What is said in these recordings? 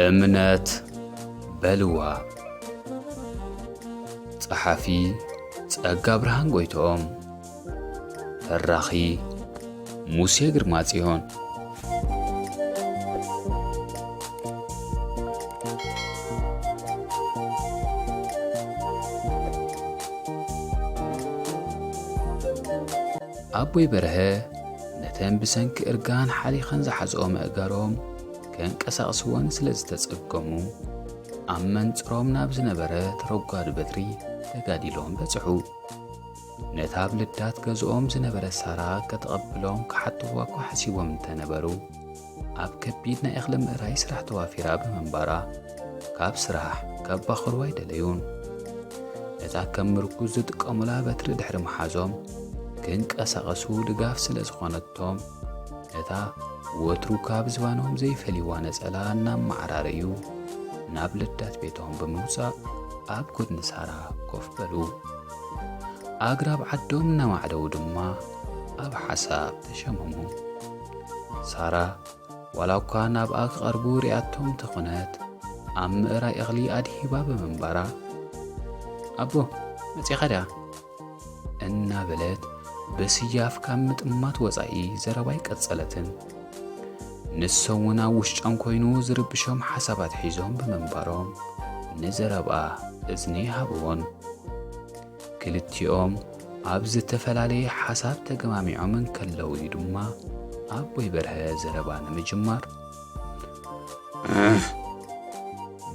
እምነት በልዋ። ጸሓፊ ጸጋ ብርሃን ጎይትኦም። ተራኺ ሙሴ ግርማጽዮን። ኣቦይ በርሀ ነተን ብሰንኪ እርጋን ሓሊኸን ዝሓዝኦም ኣእጋሮም ከንቀሳቕስወን ስለ ዝተጸገሙ፣ ኣብ መንጽሮም ናብ ዝነበረ ተረጓዲ በትሪ ተጋዲሎም በጽሑ። ነታ ኣብ ልዳት ገዝኦም ዝነበረት ሳራ ከተቐብሎም ክሓትዋ እኳ ሓሲቦም እንተነበሩ፣ ኣብ ከቢድ ናይ እኽሊ ምእራይ ስራሕ ተዋፊራ ብምንባራ፣ ካብ ስራሕ ከባኽርዋ ኣይደለዩን። ነታ ከም ምርኩዝ ዝጥቀሙላ በትሪ ድሕሪ ምሓዞም፣ ክንቀሳቐሱ ድጋፍ ስለ ዝኾነቶም፣ ነታ ወትሩ ካብ ዝባኖም ዘይፈልይዋ ነጸላ እናመዓራረዩ፣ ናብ ልዳት ቤቶም ብምውጻእ፣ ኣብ ጎድኒ ሳራ ኮፍ በሉ። ኣግራብ ዓዶም እናማዕደዉ ድማ፣ ኣብ ሓሳብ ተሸመሙ። ሳራ ዋላ እኳ ናብኣ ክቐርቡ ሪኣቶም እንተኾነት፣ ኣብ ምእራይ እኽሊ ኣድሂባ ብምንባራ፣ "ኣቦ፣ መጺኻ ድያ?" እናበለት ብስያፍ ካብ ምጥማት ወጻኢ ዘረባ ኣይቀጸለትን። ንሶም እውን ኣብ ውሽጦም ኮይኑ ዝርብሾም ሓሳባት ሒዞም ብምንባሮም፣ ንዘረብኣ እዝኒ ሃብዎን። ክልቲኦም ኣብ ዝተፈላለየ ሓሳብ ተገማሚዖም እንከለዉ እዩ ድማ ኣቦይ በርሀ ዘረባ ንምጅማር፣ "እህ"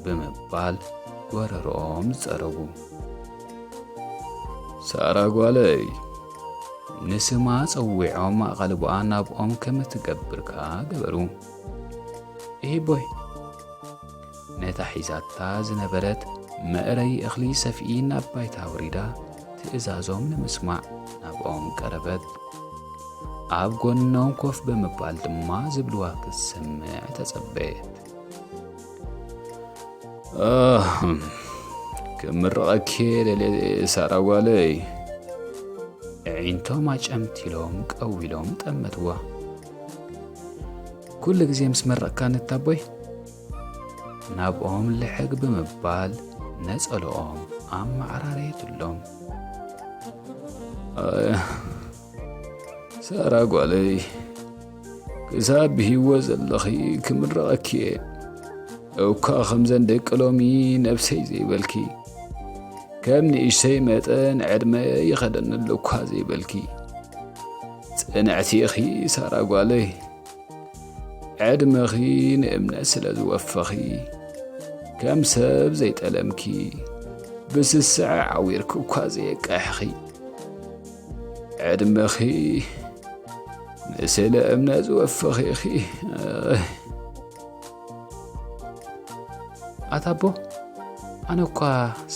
ብምባል ጎረሮኦም ዝጸረጉ። "ሳራ ጓለይ!" ንስማ ጸዊዖም ኣቓልቦኣ ናብኦም ከም እትገብር ከኣ ገበሩ። "እሂቦይ!" ነታ ሒዛታ ዝነበረት መእረዪ እኽሊ ሰፍኢ ናብ ባይታ ኣውሪዳ፣ ትእዛዞም ንምስማዕ ናብኦም ቀረበት። ኣብ ጎኖም ኮፍ ብምባል ድማ ዝብልዋ ክትሰምዕ ተጸበየት። "ኣህ፣ ክምርቐኪ ደልየ ሳራ ጓለይ!" ኣዒንቶም ኣጨምቲሎም ቀዊሎም ጠመትዋ። "ኩሉ ግዜ ምስ መረቕካኒ እታ ኣቦይ?" ናብኦም ልሕግ ብምባል ነጸልኦም ኣመዓራረየትሎም። "ኣያ፣ ሳራ ጓለይ፣ ክሳብ ብህይወት ዘለኺ ክምረቐኪ እየ። እኳ ከምዘን ደቂ ሎሚ ነብሰይ ዘይበልኪ፣ ከም ንእሽተይ መጠን ዕድመ ይኸደኒ ኣሎ እኳ ዘይበልኪ፣ ጽንዕቲ ኢኺ ሳራ ጓለይ። ዕድመኺ ንእምነት ስለ ዝወፈኺ፣ ከም ሰብ ዘይጠለምኪ፣ ብስስዐ ዓዊርኪ እኳ ዘየቃሕኺ፣ ዕድመኺ ንስለ እምነት ዝወፈኺ ኢኺ።" ኣታ ኣቦ፣ ኣነ እኳ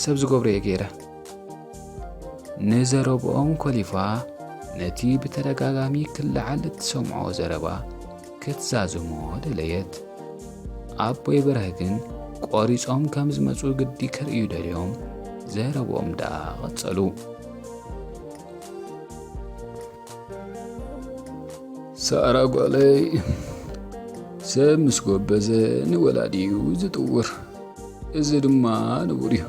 ሰብ ዝገብሮ እየ ገይረ። ንዘረብኦም ኮሊፋ፣ ነቲ ብተደጋጋሚ ክለዓል እትሰምዖ ዘረባ ክትዛዝሞ ደለየት። ኣቦይ በርሀ ግን ቆሪጾም ከም ዝመጹ ግዲ ከርእዩ ደልዮም፣ ዘረብኦም ደኣ ቀጸሉ። ሳራ ጓለይ፣ ሰብ ምስ ጎበዘ ንወላዲኡ ዝጥውር፣ እዚ ድማ ንቡር እዩ።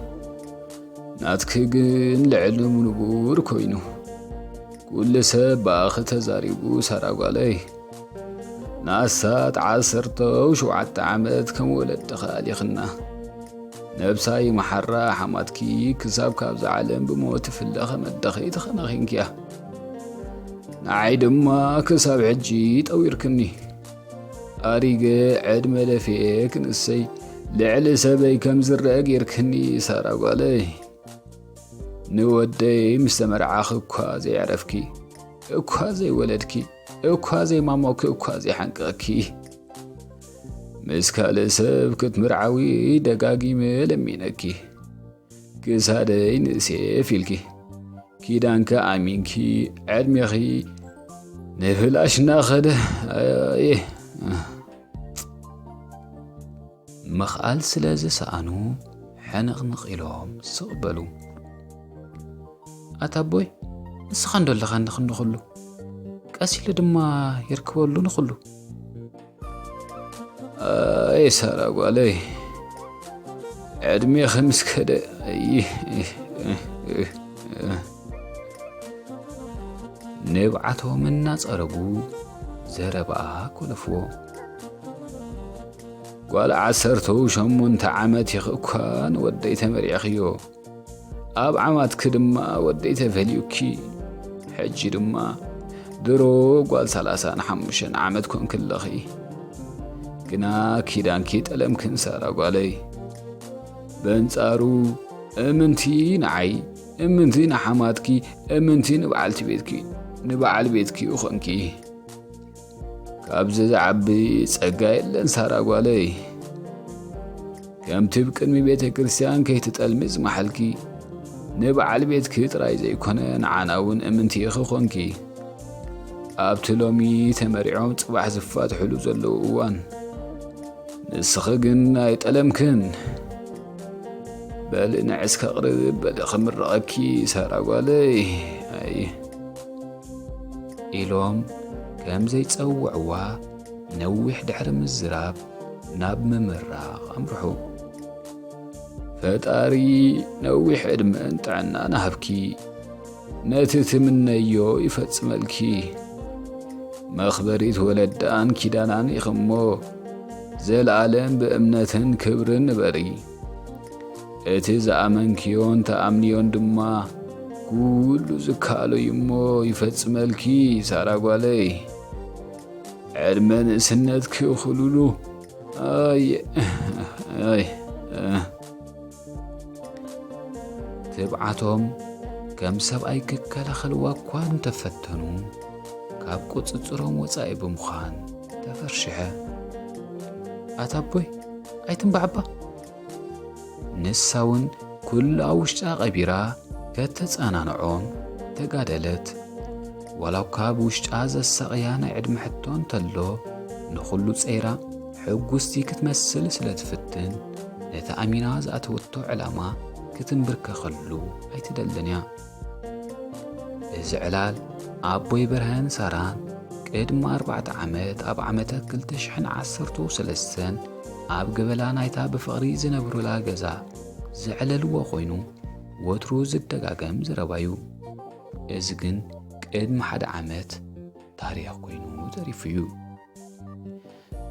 ናትኪ ግን ልዕሊ ንቡር ኮይኑ፣ ኩሉ ሰብ ብኣኺ ተዛሪቡ። ሳራ ጓለይ፣ ንኣስታት ዓሰርተ ሸውዓተ ዓመት ከም ወለዲ ከኣሊኽና። ነብሳ ይመሓራ ሓማትኪ ክሳብ ካብዛ ዓለም ብሞት ትፍለ ከመደኺ ተኸናኺንክያ። ንዓይ ድማ ክሳብ ሕጂ ጠዊርክኒ። ኣሪገ ዕድመ ለፍየ ክንሰይ ልዕሊ ሰበይ ከም ዝረአ ጌርክኒ ሳራ ጓለይ። ንወደይ ምስ ተመርዓኺ እኳ ዘየዕረፍኪ፣ እኳ ዘይወለድኪ፣ እኳ ዘይማሞኪ፣ እኳ ዘይሓንቀቕኪ፣ ምስ ካልእ ሰብ ክትምርዓዊ ደጋጊመ ለሚነኪ። ክሳደይ ንእሴፍ ኢልኪ፣ ኪዳንኪ ኣሚንኪ፣ ዕድሜኺ ንብላሽ እናኸደ፣ ኣየ። ምኽኣል ስለ ዝሰኣኑ፣ ሕንቕንቕ ኢሎም ስቕ በሉ። ኣታ ኣቦይ፣ ንስኻ እንዶ ኣለኻኒ ክንዲ ኩሉ፣ ቀስ ኢለ ድማ የርክበሉ ንኹሉ። ኣይ ሳራ ጓለይ፣ ዕድሜኺ ምስ ከደ፣ ንብዓቶም እናጸረጉ ዘረባኣ ኮለፍዎ። ጓል ዓሰርተው ሸሞንተ ዓመት ኢኺ እኳ ንወደይ ተመሪዕኽዮ። ኣብ ዓማትኪ ድማ ወደይ ተፈልዩኪ። ሕጂ ድማ ድሮ ጓል ሰላሳን ሓሙሽተን ዓመት ኮንኪ ኣለኺ። ግና ኪዳንኪ ጠለምክን ሳራ ጓለይ። በንጻሩ እምንቲ ንዓይ፣ እምንቲ ንሓማትኪ፣ እምንቲ ንበዓልቲ ቤትኪ፣ ንበዓል ቤትኪ ይኾንኪ። ካብዚ ዝዓቢ ጸጋ የለን ሳራ ጓለይ። ከምቲ ብቅድሚ ቤተ ክርስቲያን ከይትጠልሚ ዝመሓልኪ፣ ንበዓል ቤትኪ ጥራይ ዘይኮነ ንዓና እውን እምንቲ ኢኺ ኾንኪ። ኣብቲ ሎሚ ተመሪዖም ጽባሕ ዝፋትሕሉ ዘለዉ እዋን፣ ንስኺ ግን ኣይጠለምክን። በሊ ንዕስ ከቕርብ፣ በሊ ክምረቐኪ ሳራ ጓለይ። ኣይ። ኢሎም ከም ዘይጸውዕዋ ነዊሕ ድሕሪ ምዝራብ ናብ ምምራቕ ኣምርሑ። ፈጣሪ ነዊሕ ዕድመን ጥዕናን ሃብኪ፣ ነቲ ትምነዮ ይፈጽመልኪ። መኽበሪት ወለዳን ኪዳናን ኢኽሞ፣ ዘለኣለም ብእምነትን ክብርን ንበሪ። እቲ ዝኣመንክዮን ተኣምንዮን ድማ ኩሉ ዝከኣሎ እዩ እሞ ይፈጽመልኪ ሳራ ጓለይ። ዕድመ ንእስነትኪ ይኹልሉ። ኣይ፣ ኣይ፣ ትብዓቶም ከም ሰብኣይ ክከላኸልዋ እኳ እንተፈተኑ፣ ካብ ቁጽጽሮም ወጻኢ ብምዃን ተፈርሽሐ። ኣታ ኣቦይ፣ ኣይትንባዕባ። ንሳ እውን ኩሉ ኣብ ውሽጣ ቀቢራ ከተጸናንዖም ተጋደለት። ዋላ እኳ ብውሽጣ ዘሳቕያ ናይ ዕድመ ሕቶ እንተሎ፣ ንኹሉ ጸይራ ሕጉስቲ ክትመስል ስለ ትፍትን፣ ነቲ ኣሚና ዝኣተወቶ ዕላማ ክትንብርከኸሉ ኣይትደልን እያ። እዚ ዕላል ኣቦይ በርሀን ሳራን ቅድሚ ኣርባዕተ ዓመት ኣብ ዓመተ ክልተ ሽሕን ዓሰርተው ሰለስተን ኣብ ገበላ ናይታ ብፍቕሪ ዝነብሩላ ገዛ ዘዕለልዎ ኮይኑ፣ ወትሩ ዝደጋገም ዘረባ እዩ። እዚ ግን ቅድሚ ሓደ ዓመት ታሪኽ ኮይኑ ተሪፉ እዩ።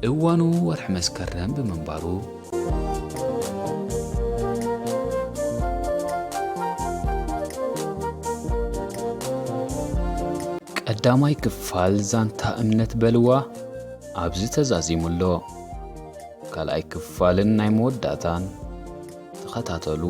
እዋኑ ወርሒ መስከረም ብምንባሩ፣ ቀዳማይ ክፋል ዛንታ እምነት በልዋ ኣብዚ ተዛዚሙ ኣሎ። ካልኣይ ክፋልን ናይ መወዳእታን ተኸታተሉ።